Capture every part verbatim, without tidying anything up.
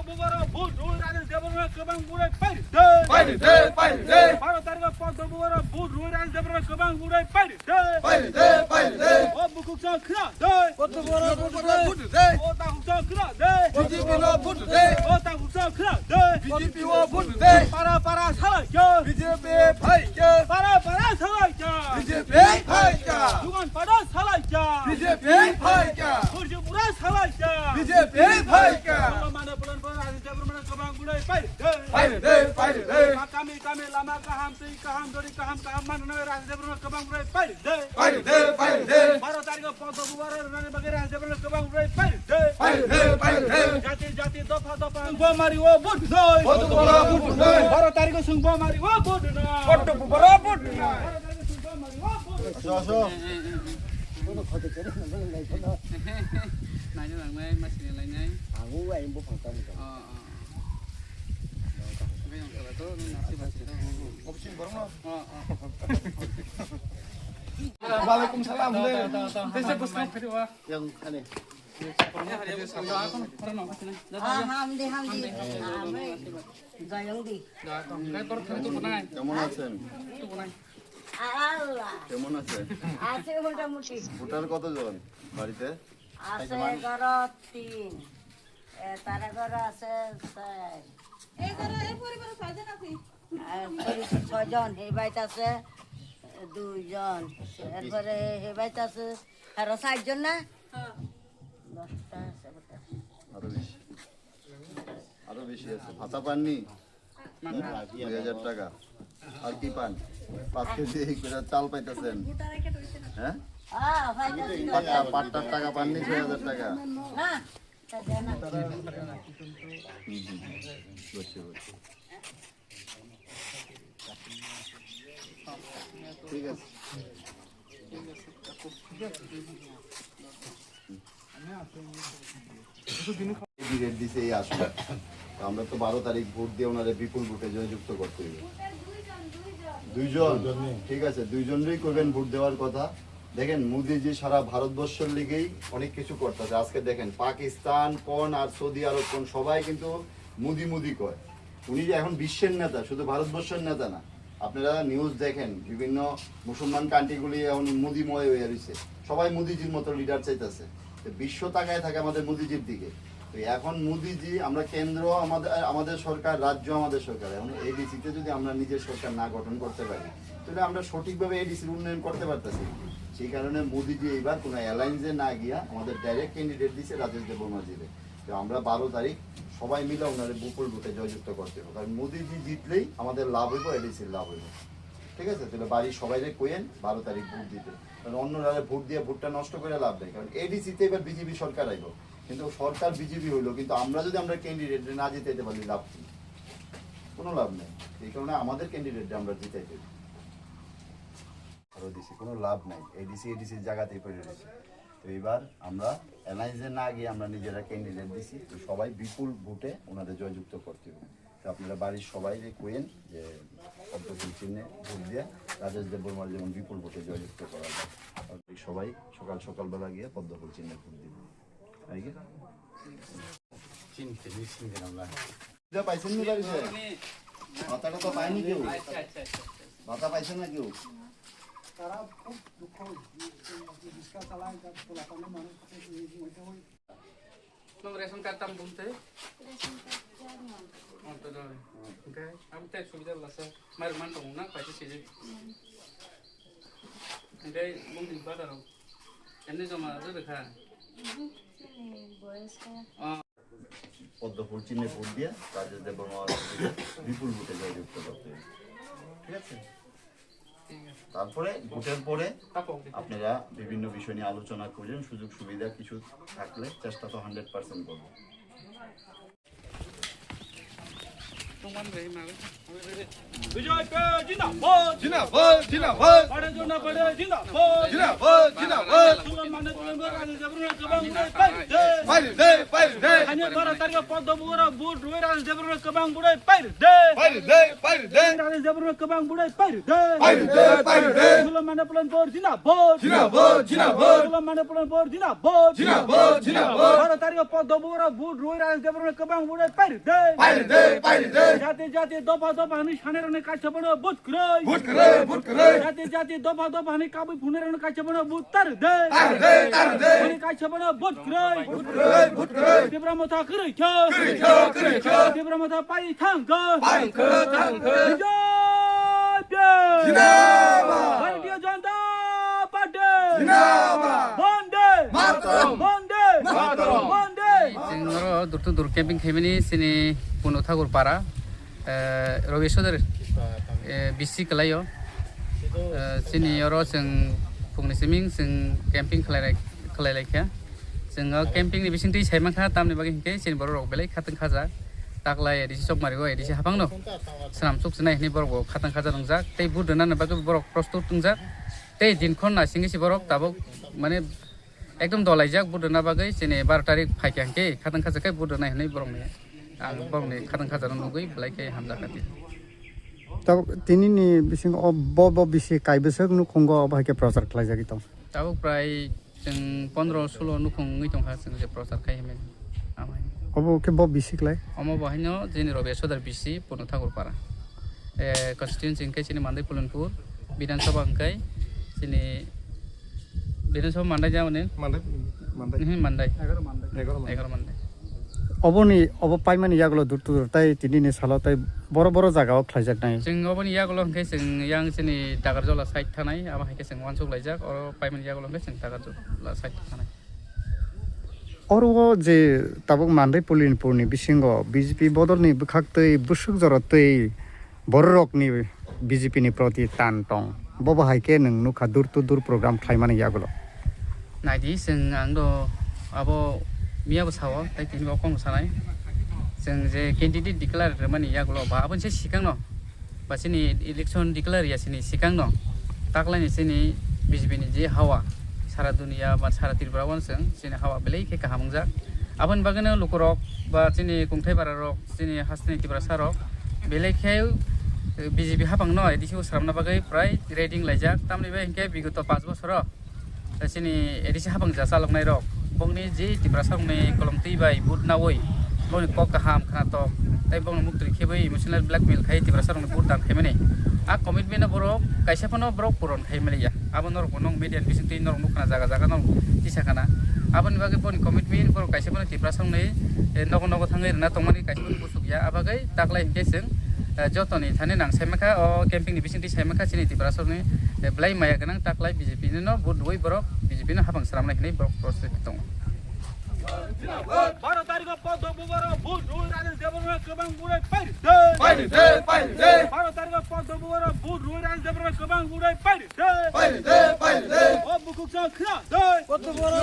Bubaro vote rwi Rajesh Debbarma kwbang burai pairi de. Pairi de, pairi de. Baro tarikh o Poddo Bubaro vote rwi Rajesh Debbarma kwbang burai pairi de. Pairi de, pairi de. O bukhuk sa khna de. Poddo Bubaro vote de. O takhuk sa khna de. B J P no vote de. O takhuk sa khna de. B J P o vote de. Para para salai kya. B J P phai kya. Para para salai kya. B J P phai kya. Dukan pada salai kya. B J P phai kya. Kursi pura salai kya. B J P phai kya. Bolo mane pulan pulan Rajesh Debbarma kwbang burai pairi de. Pairi de, pairi de. Kami kami lama kaham twi kaham dori kaham kaham manwi Rajesh Debbarma kwbang burai pairi de. Pairi de, pairi de. Baro tarikh o Poddo Bubaro rwnani bagwi Rajesh Debbarma kwbang burai pairi de. Pairi de, pairi de. Jati jati dopha dopha. Bomari o vote noi. Poddo Bubaro vote noi. Baro tarikh o sung bomari o vote noi. Poddo Bubaro vote noi. Baro tarikh o sung bomari o vote noi. Aso, aso. Naina nangnai, masini lainai. Ang u ayang bo phangtang. Oh, oh. Bai ang kala to, nung nasi basi to. Option borong no? Oh, oh. Walaikum salam. Tese bus kau khari wa. Yang khane. Ah, hamdi, hamdi. Hamdi. Gayong di. Gayong di. Kemono asen? Tukunai. Allah. Kemon asen? Ache motamuti. Voter koto jon barite? Ache goro tin. E, tara goro ache sar. E goro, e poribar sar jon ache. Ar poribar sar jon, he baite ache dui jon. Er pore he baite ache aro sar jon na? Dosta ache voter. Aro bishi. আরো বেশি আছে। ভাতা পাননি? দুই হাজার টাকা। আর কি পান? পাঁচ কেজি করে চাল পাইতেছেন। হ্যাঁ? পাট্টা, পাট্টার টাকা পাননি ছয় হাজার টাকা? হুম, হুম, হুম। বুঝছি, বুঝছি। ঠিক আছে। ক্যান্ডিডেট দিছে এই আসনে। তো আমরা তো বারো তারিখ ভোট দিয়ে ওনারে বিপুল ভোটে জয়যুক্ত করতে হবে। দুইজন? ঠিক আছে, দুইজনরেই করবেন ভোট দেওয়ার কথা। দেখেন, মোদিজি সারা ভারতবর্ষের লিগেই অনেক কিছু করতেছে। আজকে দেখেন, পাকিস্তান কোন আর সৌদি আরব কোন, সবাই কিন্তু মোদি মোদি কয়। উনি যে এখন বিশ্বের নেতা, শুধু ভারতবর্ষের নেতা না। আপনারা নিউজ দেখেন, বিভিন্ন মুসলমান কান্ট্রিগুলি এখন মোদিময় হয়ে রয়েছে, সবাই মোদিজির মতো লিডার চাইতেছে। তো বিশ্ব তাকায় থাকে আমাদের মোদিজির দিকে। তো এখন মোদিজি, আমরা কেন্দ্র আমাদের, আমাদের সরকার, রাজ্য আমাদের সরকার। এখন এডিসিতে যদি আমরা নিজের সরকার না গঠন করতে পারি, তাহলে আমরা সঠিকভাবে এডিসির উন্নয়ন করতে পারতেছি না। সেই কারণে মোদিজি এইবার কোনো অ্যালায়েন্সে না গিয়া আমাদের ডাইরেক্ট ক্যান্ডিডেট দিছে রাজেশ দেববর্মাজিরে। তো আমরা বারো তারিখ সবাই মিলে ওনারে বিপুল ভোটে জয়যুক্ত করতে হবে, কারণ মোদিজি জিতলেই আমাদের লাভ হইব, এডিসির লাভ হইব। ঠিক আছে, তাহলে বাড়ির সবাইরে কইয়েন বারো তারিখ ভোট দিতে, কারণ অন্যরা ভোট দিয়ে ভোটটা নষ্ট করে লাভ নেই, কারণ এডিসিতে এবার বিজেপি সরকার আইব, কিন্তু সরকার বিজেপি হইলো, কিন্তু আমরা যদি আমরা ক্যান্ডিডেট না জিতাইতে পারি, লাভ কি? কোনো লাভ নেই। এই কারণে আমাদের ক্যান্ডিডেট আমরা জিতাইতে হবে। আরো দিছি, কোনো লাভ নাই। এডিসি, এডিসির জায়গাতেই পড়ে রয়েছে। তো এবার আমরা অ্যালায়েন্সে না গিয়ে আমরা নিজেরা ক্যান্ডিডেট দিছি, তো সবাই বিপুল ভোটে ওনাদের জয়যুক্ত করতে হবে। তো আপনারা বাড়ির সবাই যে কইেন যে পদ্মফুল চিহ্নে ভোট দিয়ে রাজেশ দেববর্মার যেমন বিপুল ভোটে জয়যুক্ত করা যায়। আর সবাই সকাল সকালবেলা গিয়ে পদ্মফুল চিহ্নে ভোট দিব। নাকি? চিনতে, চিনতে আমরা। এটা পাইছেন নি বাড়িতে? ভাতাটা তো পায়নি কেউ। আচ্ছা, আচ্ছা, আচ্ছা, আচ্ছা। ভাতা পাইছে না কেউ? তারা খুব দুঃখ হয়েছে। রিক্সা চালায়, তার পোলাপানের মানুষ থাকে, এই মধ্যে ওই Nung ration card tam bumte? Ration card khe nang. Oh, to doi. Hwnkhe, abo tei subida lasa. Mai man tong na, paisa sijik. Hmm. Hwnkhe, bumni bata rok. Emni joma rw rwkha? Mhm, chini boyos khe. Oh. পদ্মফুল চিহ্নে ভোট দিয়ে রাজেশ দেববর্মা বিপুল ভোটে জয়যুক্ত করতে হবে। ঠিক আছে? তারপরে ভোটের পরে আপনারা বিভিন্ন বিষয় নিয়ে আলোচনা করবেন, সুযোগ সুবিধা কিছু থাকলে চেষ্টা তো হান্ড্রেড পার্সেন্ট করবো। বিজেপি জিন্দাবাদ। জিন্দাবাদ, জিন্দাবাদ। ভারতীয় জনতা পার্টি জিন্দাবাদ। জিন্দাবাদ, জিন্দাবাদ। সুলভ মাননীয় প্রধানমন্ত্রী রাজেশ দেববর্মার কব্যাং বুড়াই পাইরে দে। পাইরে দে, পাইরে দে। স্থানীয় বারো তারিখে পদ্ম পুকুরো ভোট রুই রাজেশ দেববর্মার কব্যাং বুড়াই পাইরে দে। পাইরে দে, পাইরে দে। রাজেশ দেববর্মার কব্যাং বুড়াই পাইরে দে। পাইরে দে, পাইরে দে। সুলভ মাননীয় প্রধানমন্ত্রী জিন্দাবাদ। জিন্দাবাদ, জিন্দাবাদ। সুলভ মাননীয় প্রধানমন্ত্রী জিন্দাবাদ। জিন্দাবাদ, জিন্দাবাদ। বারো তারিখে পদ্ম পুকুরো ভোট রুই রাজেশ দেববর্মার কব্যাং বুড়াই পাইরে দে। পাইরে দে, পাইরে দে। জাতি জাতি দফা দফা হানি সানের অনেক কাছে বড় ভোট ক্রয়। ভোট ক্রয়, ভোট ক্রয়। জাতি জাতি দফা দফা হানি কাবুই ফুনের অনেক কাছে বড় ভোট তার দে। তার দে, তার দে। হানি কাছে বড় ভোট ক্রয়। ভোট ক্রয়, ভোট ক্রয়। তীব্র মথা ক্রয় খা। ক্রয় খা, ক্রয় খা। তীব্র মথা পাই থাঙ্গা। পাই থাঙ্গা, থাঙ্গা। বিজয় দে। জিন্দাবাদ। ভারতীয় জনতা পার্টি। জিন্দাবাদ। বন্দে। মাতরম। বন্দে। মাতরম। বন্দে। Chwng oro dur to dur camping khaimani chini Punu Thakur para, eh, Robi Sodar, eh, B C kwlaio. Eh, chini oro chwng phungni siming chwng camping khlai lai, khlai lai kha. Chwng o camping ni bising twi sai mankha, tamni bagwi hinkhe chini borok rok belai khatang khaja. Taklai A D C Chokmari o A D C hapang no swnam chuk chinai hinwi borok bo khatang khaja wngjak. Tei vote rwna bagwi borok prostut wngjak. Tei dinkhon naisingwi se borok tabuk mane ekdom dolaijak vote rwna bagwi, chini baro tarik phaikha hinkhe khatang khaja khe vote rwnai hinwi borokni, ang borokni khatang khaja no nugwi belai khe hamjakha tini. Tabuk tini ni bisingo o bo, bo bisi kaibwswk nukhungo obo hai khe prochar khlaijagwi tong. Tabuk prai chwng pondro sulo nukhung wngwi tongkha chwng je prochar khai hwnwi. Amai. Obo khe bo bisi klai? Omo bo haino chini Robi Sodar bisi Punu Thakur para. Eh, constituency hwnkhe chini Mandai Pulanpur, Bidhan Sabha hwnkhe chini Bidhan Sabha Mandai jao ni? Mandai, Mandai. Mhm, Mandai. Egaroh Mandai. Egaroh Mandai. Egaroh Mandai. Oboni, obo paimani yagulo dur to dur tai tini ni salo tai boro boro jaga o khlaijaknai. Chwng oboni yagulo hwnkhe chwng yang chini Dagarjola side thanai, abo hai khe chwng uansuk laijak, oro paimani yagulo hwnkhe chwng Dagarjola side thanai. Oro o je tabuk Mandai Pulanpur ni bisingo B J P bodol ni bwkhak twi bwswk jora twi borok rok ni B J P ni proti tan tong. Bo bo hai khe nwng nukha door to door program khlaimani yagulo. Naidi, chwng ang do abo miya bo sao, tai tini bo kong sanai. Chwng je candidate declare rwmani yagulo ba aboni se sikang no, ba chini election declare ya chini sikang no, taklai ni chini B J P ni je hawa sara dunia ba sara Tripura o chwng chini hawa belai khe kaham wngjak. Aboni bagwi no lukurok ba chini kungthai bara rok, chini hasteni Tiprasa rok belai khe B J P hapang no A D C o sramna bagwi prai ready wng laijak. Tamni bai hinkhe bigoto panch bosoro chini A D C hapang ja chaloknai rok, bongni je Tiprasa rokni kolom twi bai vote naui, bongni kok kaham khnatok, tei bongni muktwi khebwi emotional blackmail khai Tiprasa rokni vote dan khaimani. A commitment no borok kaisa phano borok puron khai maliya. Abo norok bo nong media ni bising twi norok nukha na jaga jaga norok tisa khana. Aboni bagwi boni commitment borok kaisa phano Tiprasa rokni, eh, nogo nogo thangwi rwna tongmani kaisa phano busuk ya. Abagwi taklai hinkhe chwng, eh, jotoni thani nang sai mankha o camping ni bising twi sai mankha chini Tiprasa rokni, eh, belai maya gwnang taklai B J P no vote rwui borok B J P no hapang sramnai hinwi borok prostit tongo. Baro tarikh o Poddo Bubaro vote rwui Rajesh Debbarma kwbang burai pairi de. Pairi de, pairi de. Baro tarikh o Poddo Bubaro vote rwui Rajesh Debbarma kwbang burai pairi de. Pairi de, pairi de. O bukhuk chwng khna de. Poddo Bubaro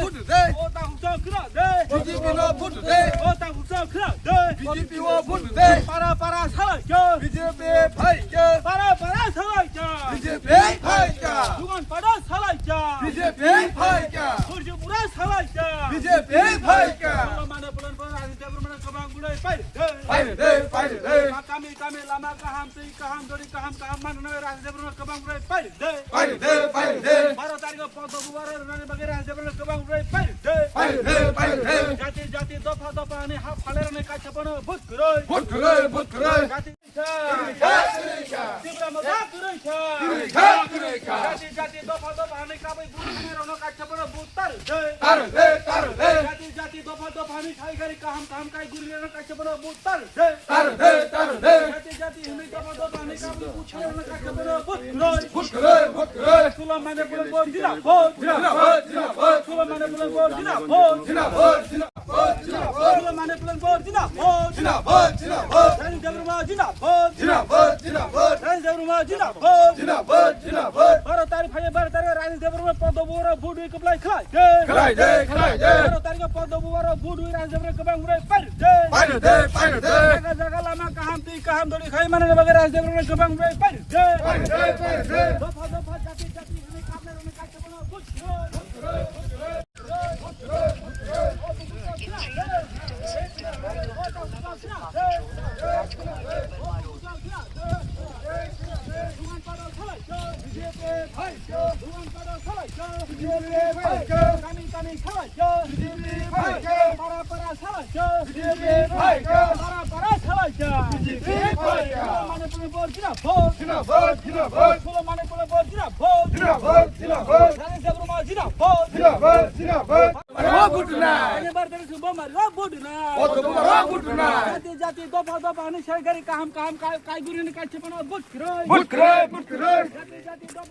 vote de. O takhuk chwng khna de. B J P no vote de. O takhuk chwng khna de. B J P o vote de. Para para salai kya. B J P phai kya. Para para salai kya. B J P phai kya. Dugan pada salai kya. B J P phai kya. Surjipura salai kya. B J P phai kya. Mane pulan pulan Rajesh Debbarma kwbang burai pairi de. Pairi de, pairi de. Kami kami lama kaham twi kaham dori kaham kaham manwi Rajesh Debbarma kwbang burai pairi de. Pairi de, pairi de. Baro tarikh o Poddo Bubaro rwnani bagwi Rajesh Debbarma kwbang burai pairi de. Pairi de, pairi de. Jati jati dopha dopha hani ha phalerani kaisa bono vote kwrwi. Vote kwrwi, vote kwrwi. Jati Kwrwi kha, kwrwi kha. Tipra Motha kwrwi kha. Kwrwi kha, kwrwi kha. Jati jati dopha dopha hani kabui guri hani rokno kaisa bono vote tar de. Tar de, tar de. Jati jati dopha dopha hani thai gari kaham kaham kai guri rokno kaisa bono vote tar de. Tar de, tar de. Jati jati hwnwi dopha dopha hani kabui buchai rokno kaisa bono vote kwrwi. Vote kwrwi, vote kwrwi. Sula mane pulan vote dina vote. Dina vote, dina vote. Sula mane pulan vote dina vote. Dina vote, dina vote. Sula mane pulan vote dina vote. Dina vote, dina vote. Rajesh Debbarma dina vote. Dina vote, dina vote. Rajesh Debbarma jindabad. Jindabad, jindabad. Baro tarikh phaiya, baro tarikh Rajesh Debbarma Padma Bhubano vote wi kwplai khlai de. Khlai de, khlai de. Baro tarikh Padma Bhubano vote wi Rajesh Debbarma kwbang wngnai pair de. Pair de, pair de. Jaga jaga lama kaham twi kaham dori khai mane bagwi Rajesh Debbarma kwbang wngnai pair de. Pair de, pair de. Dopha dopha jati jati hwnwi kapnai rwngni kaisa bono buj. Manipur ni vote jina vote. Jina vote, jina vote. Manipur ni vote jina vote. Jina vote, jina vote. Rajesh Debbarma jina vote. Jina vote, jina vote. Maro butu na. Ani bar dari subo maro butu na. Oto maro butu na. Jati jati dopha dopha ni sarkari kaham kaham kai kai guri ni kai chepana vote krai. Vote krai, vote krai. Jati jati dopha